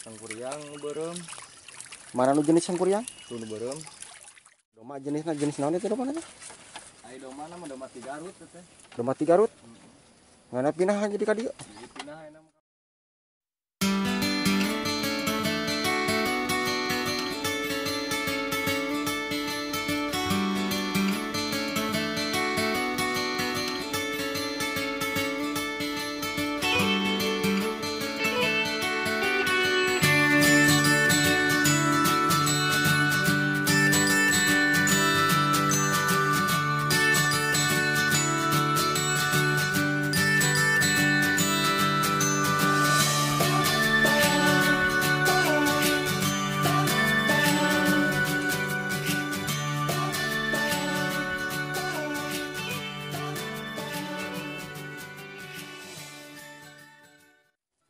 Sangkuriang beureum. Mana nu jenis sangkuriang? Tuh nu beureum. Domba jenisna jenis naon itu domba teh? Ai domba na mah domba ti Garut teh. Domba ti Garut? Ngana pindah jadi ka dieu. Pindah ayeuna.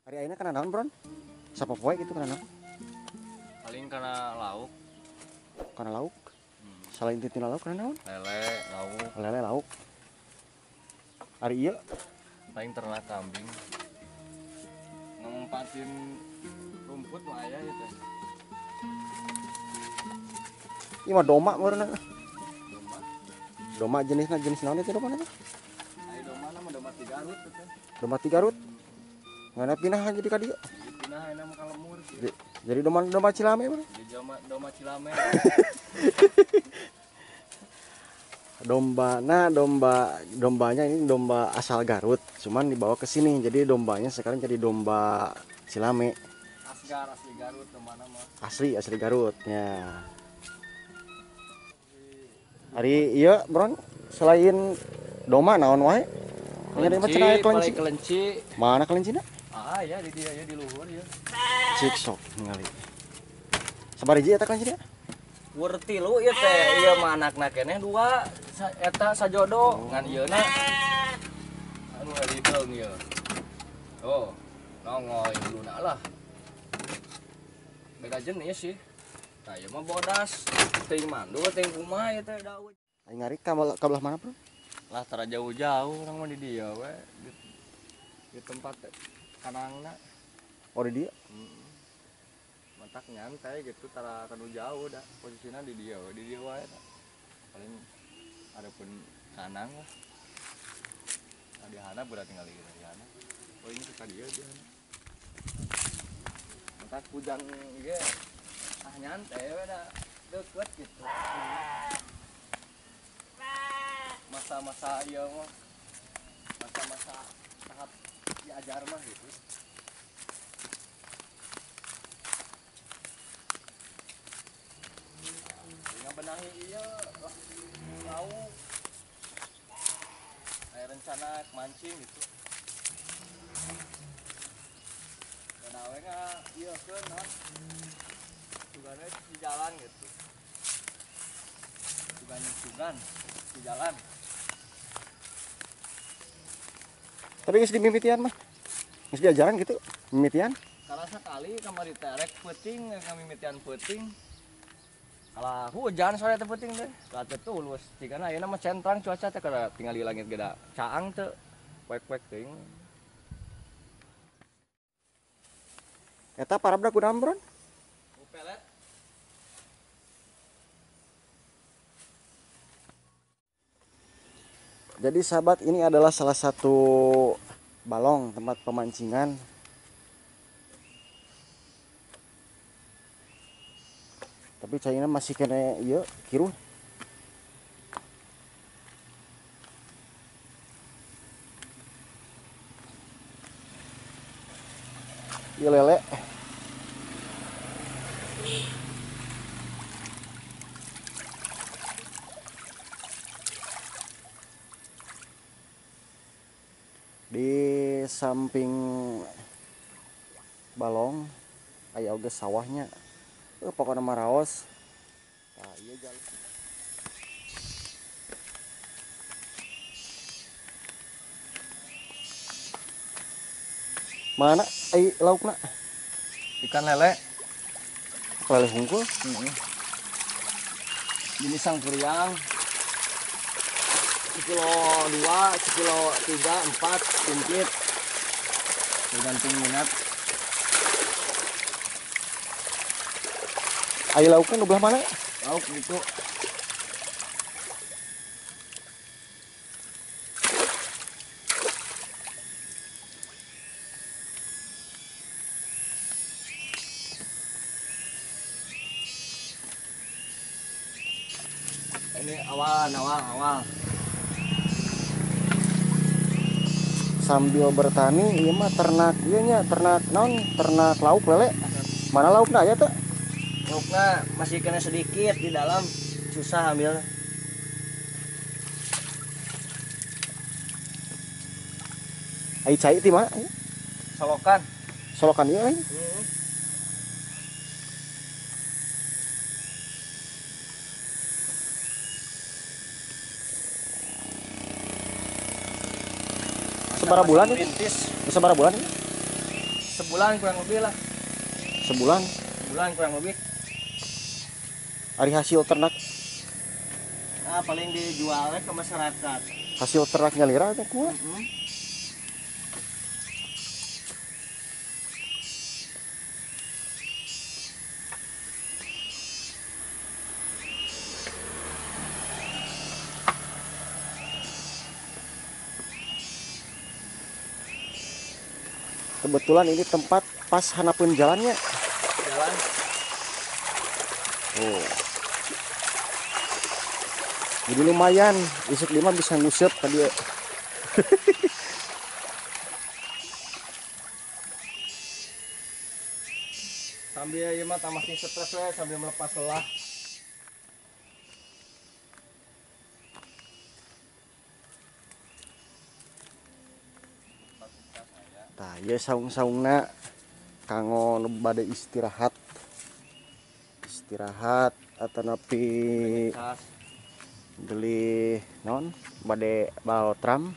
Hari ayeuna kana naon, Bron? Sapopoe gitu kana naon? Paling kana lauk. Kana lauk? Selain tina lauk kana naon? Lele, lauk. Lele lauk. Ari ieu paling ternak kambing. Ngempatin rumput mah aya ieu teh. Ieu mah domba meureunna. Domba. Domba jenisna jenis naon itu domba teh? Ai domba na mah domba ti Garut teh. Domba ti Garut? Ngana pindah jadi ka dieu. Pindah ayeuna mah ka lemur. Jadi domba domba Cilame mah. Jadi domba Cilame. Domba, nah dombanya ini domba asal Garut, cuman dibawa ke sini. Jadi dombanya sekarang jadi domba Cilame. Asgar asli Garut domba mah. Asli asli Garut ya. Ari ieu, Bron, selain domba naon wae? Kelinci, kelinci. Kelinci. Mana kelincina? Ah ya di dia ya di luhur ya. Cik sok ningali. Sabariji eta kelincina? Wur tilu ieu teh, ieu mah anakna keneh dua, eta sajodo ngan ieu na. Anu harideung ieu. Oh, nongol induna lah. Beda jenis sih. Nah, ieu mah bodas, teuing mandul, teuing kumaha ieu teh daun. Aing ngarik ka belah mana, Bro? Lah tara jauh-jauh urang mah di dieu we. Di tempat kanangna. Oh, di dieu? Matak nyantai gitu tara kanu jauh dah posisinya di dieu wae dah. Paling adapun kanang lah. Nah, di hana berarti tinggal di hana. Oh, ini ka dieu di hana. Matak kujang ge ah nyantai we dah deukeut gitu. Masa-masa ieu mah masa-masa tahap diajar mah gitu. Ngabenahi ieu lauk. Aya rencana mancing gitu. Dan awe nga ieu keun naon. Sugane di jalan gitu. Sugan di jalan. Tapi geus dimimitian mah. Geus diajaran gitu, mimitian. Kalah sekali kamari teh rek peuting ngamimitian peuting. Kalah hujan sore teh peuting teh. Kalah teh tulus. Cigana ayeuna mah centrang cuaca teh kada tinggal di langit geda. Caang teu wek-wek teuing. Eta parabna kunaon, Bron? Pelet. Jadi sahabat, ini adalah salah satu balong tempat pemancingan. Tapi cairnya masih kena ieu kiruh. Ieu lele. Di samping balong aya oge sawahnya. Pokokna mah raos. Tah ieu jalan. Mana ai laukna? Ikan lele. Lele hungkul? Jenis sangkuriang. Sekilo 2, sekilo 3, 4, komplit. Tergantung minat. Ayo lauknya nu belah mana? Lauk gitu. Ini awal. Sambil bertani, ieu mah ternak ieu nya, ternak naon? Ternak lauk lele. Mana laukna aya teh? Laukna masih kena sedikit di dalam, susah ambil. Ai cai ti mana? Solokan. Solokan ieu lain? Sabaraha bulan ini? Sabaraha bulan ini? Sebulan kurang lebih lah. Sebulan? Sebulan kurang lebih. Ari hasil ternak? Nah, paling dijualnya ke masyarakat. Hasil ternaknya lira atau kuat? Kebetulan ini tempat pas hanapun jalannya. Jalan. Oh. Jadi lumayan, isuk lima bisa ngusep tadi. Sambil ya mah tamasin stres we, sambil melepas lelah. Tah, ieu saung-saungna kanggo nu bade istirahat. Istirahat atanapi beli non bade baltram.